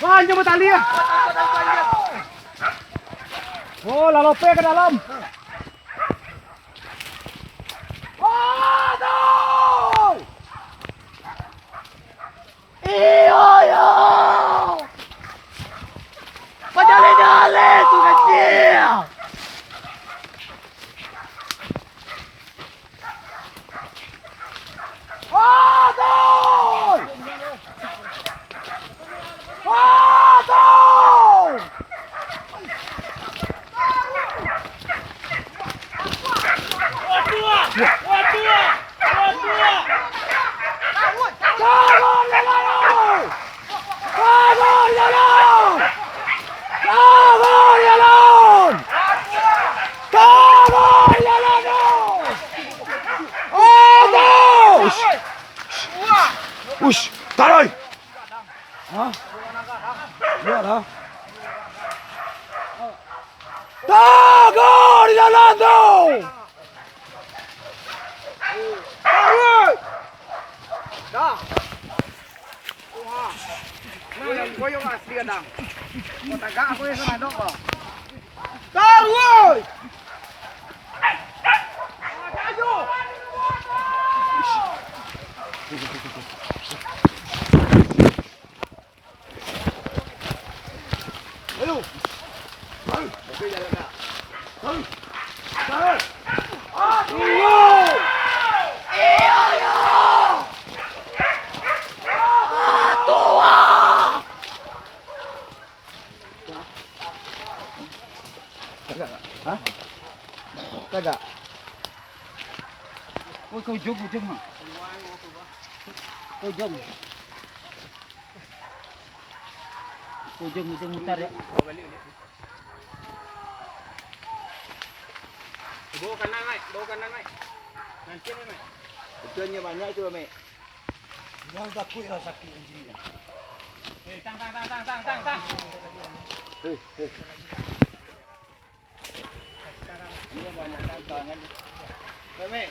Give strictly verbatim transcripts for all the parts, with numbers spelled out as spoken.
Wah, anjing batali ah. Oh, lah lopeh ka dalam. Wah, tu! Iyo, iyo! Pajalin-jalin tu kecil! Waduh! Waduh! Kabur di dalam! Kabur di dalam! Kabur di dalam! Kabur di dalam tu! Aduh! Ush! Ush! Taruh! Hah? Biarlah. Tago di dalam tu! Dah. Wah. Goyang, goyang asli kadang. Kau tagak, aku yang sana dok, kau. Taruh! Ayo! Ayo! Ayo! Ayo! Ayo! Tagak, Kak? Hah? Tagak. Oi, ka ujung, ka ujung, ha. Ka ujung. Ka ujung, ka ujung mutar, yo. Bawa kanan, Mek. Bawa kanan, Mek. Nanti, Mek. Betuannya banyak tu, Mek. Jangan takut lah sakit anjing. Eh, tang, tang, tang. Eh, eh. Ini banyak tantangan. Mek.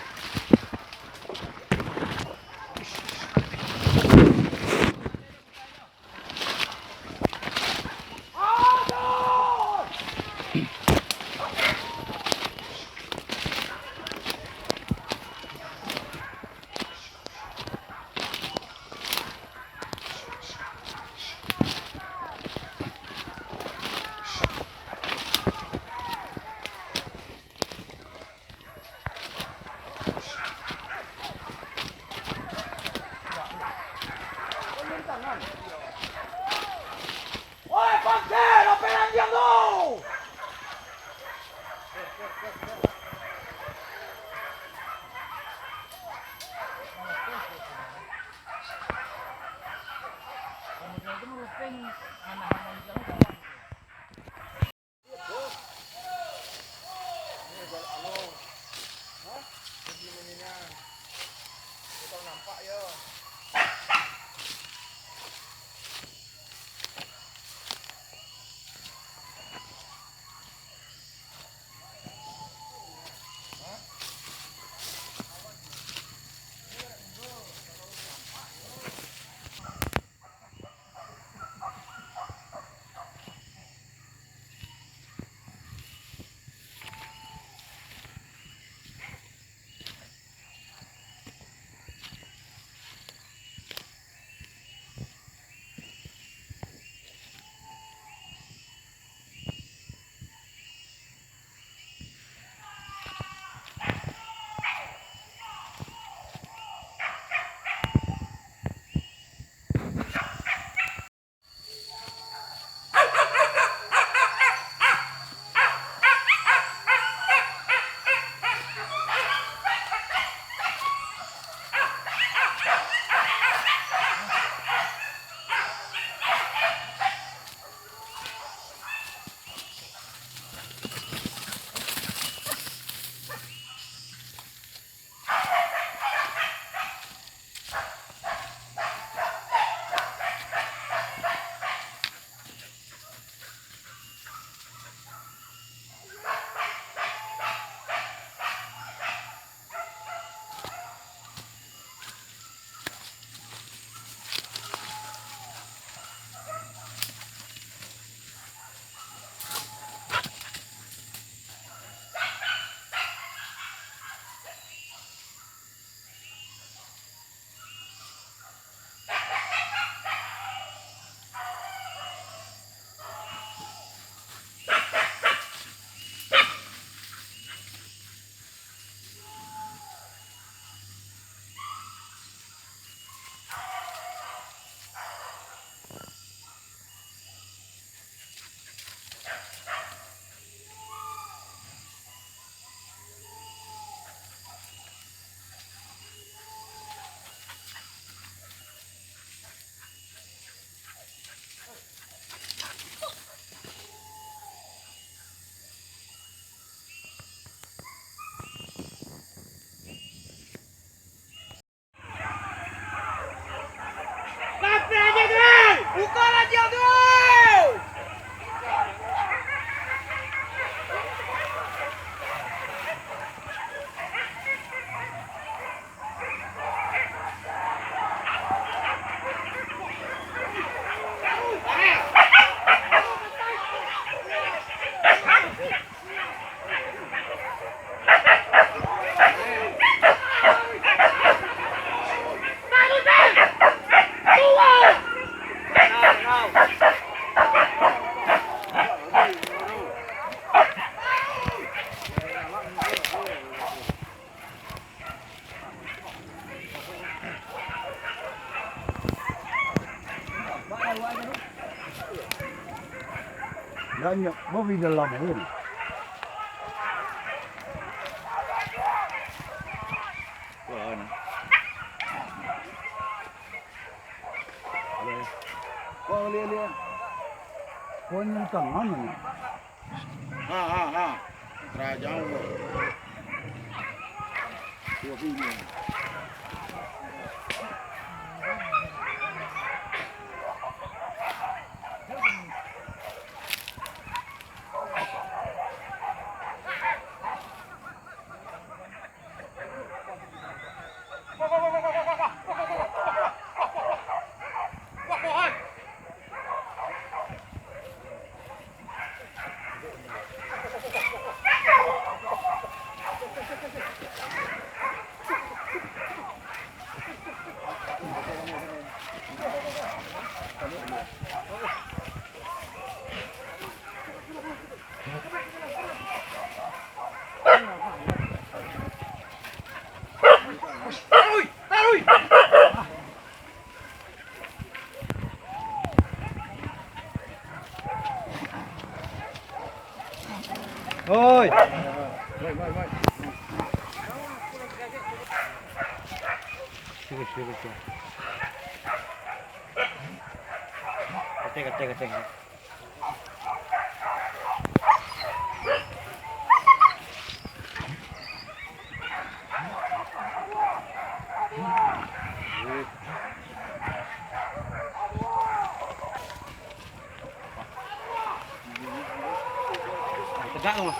Oi, pangkek, apo nan diam tu? Banyak babi dalam tu. Wah, ni. Wah, lihat, lihat. Wah, ni tangan ni. Ha, ha, ha. Raja Allah. Wah, ini. Oi. Terus, terus, terus. Kate, kate, kate, kate. Tegak tu, Mas.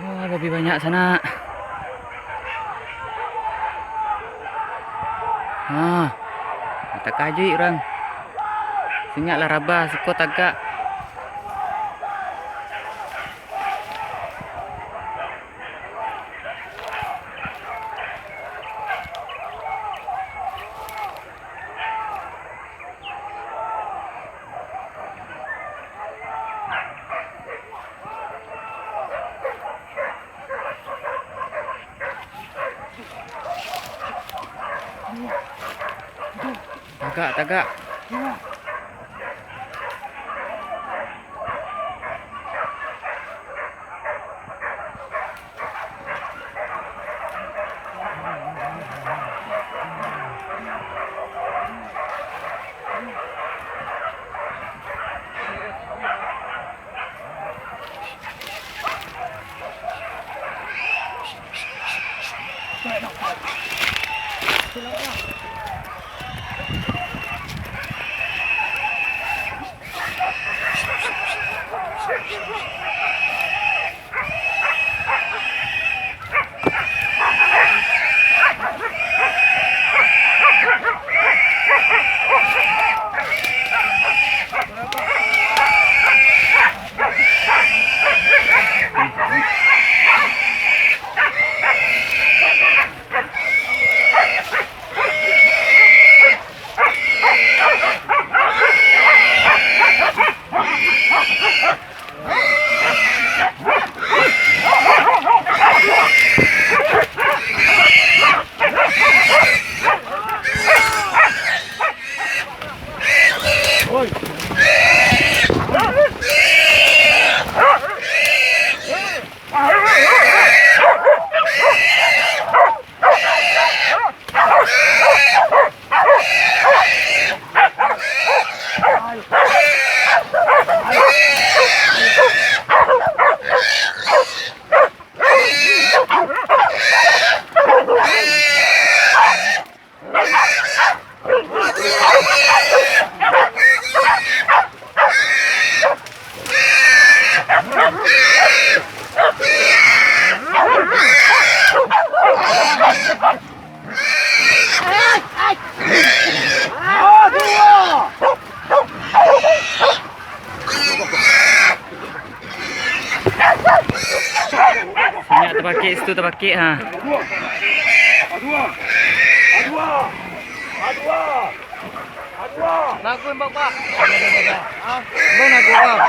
Wah, babi banyak sanak. Ha, takajuik urang. Singak lah rabah, siko tagak. Tagak, tagak. Minyak tapakik, situ tapakik, ha. Nagun, Bapak. Ha? Bang, nagun, Bang.